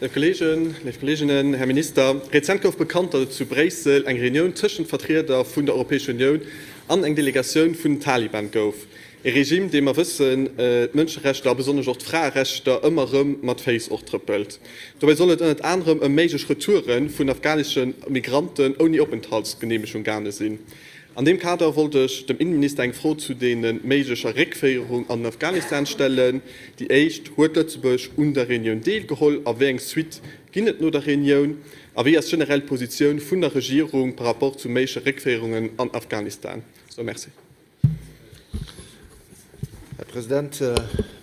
Léif Kolleegen, léif Kolleeginnen, Här Minister, rezent gouf bekannt, datt et zu Bréissel eng Reunioun tëschent Vertrieder vun der Europäescher Unioun an eng Delegatioun vun den Taliban gouf. E Regime, dee mer wëssen, d'Mënscherechter a besonnesch och d'Fraerechter ëmmer erëm mat Féiss och trëppelt. Dobäi soll et ënnert anerem ëm méiglech Retoure vun afghanesche Migranten ouni Openthaltsgeneemegung gaange sinn. An deem Kader wollt ech dem Innenminister eng Fro zu deene méiglecher Réckféierung an den Afghanistan stellen. Déi éischt, Huet Lëtzebuerg un der Reunioun deelgeholl a wéi eng Suitte ginn et no der Reunioun? A wéi ass generell d'Positioun vun der Regierung par rapport zu méigleche Réckféierungen an Afghanistan? Sou, merci. Här President,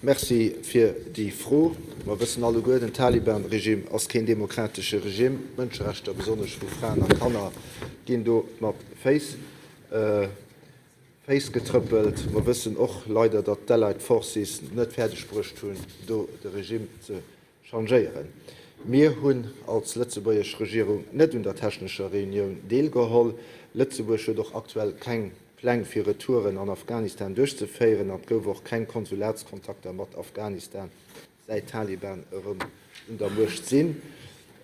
merci fir déi Fro. Mer wëssen alleguer, den Taliban-Regime ass keen demokratesche Regime. D'Mënscherechter, besonnesch vu Fraen a Kanner, ginn do mat Féiss Féiss getrëppelt. Mer wëssen och leider, datt d'Allied Forces net fäerdeg bruecht hunn, do de Regime ze changéieren. Mir hunn als lëtzebuergesch Regierung net un der technescher Reunioun deelgeholl. Lëtzebuerg huet och aktuell keng Pläng fir Retouren an Afghanistan duerchzeféieren an et gouf och keng Konsulatskontakter mat Afghanistan säit d'Taliban erëm un der Muecht sinn.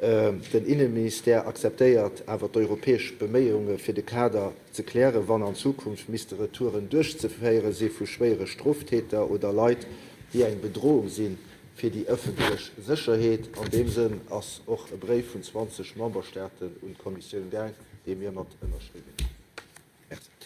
Den Inneministère akzeptéiert awer d'europäesch Beméiunge fir de Kader ze klären, wann an Zukunft misste Retouren duerchzeféiere si vu schwéiere Stroftäter oder Leit, déi eng Bedroung si fir déi ëffentlech Sécherheet. An deem Sënn ass och e Bréif vun 20 Memberstaaten un d'Kommissioun gaang, dee mir mat ënnerschriwwen hunn.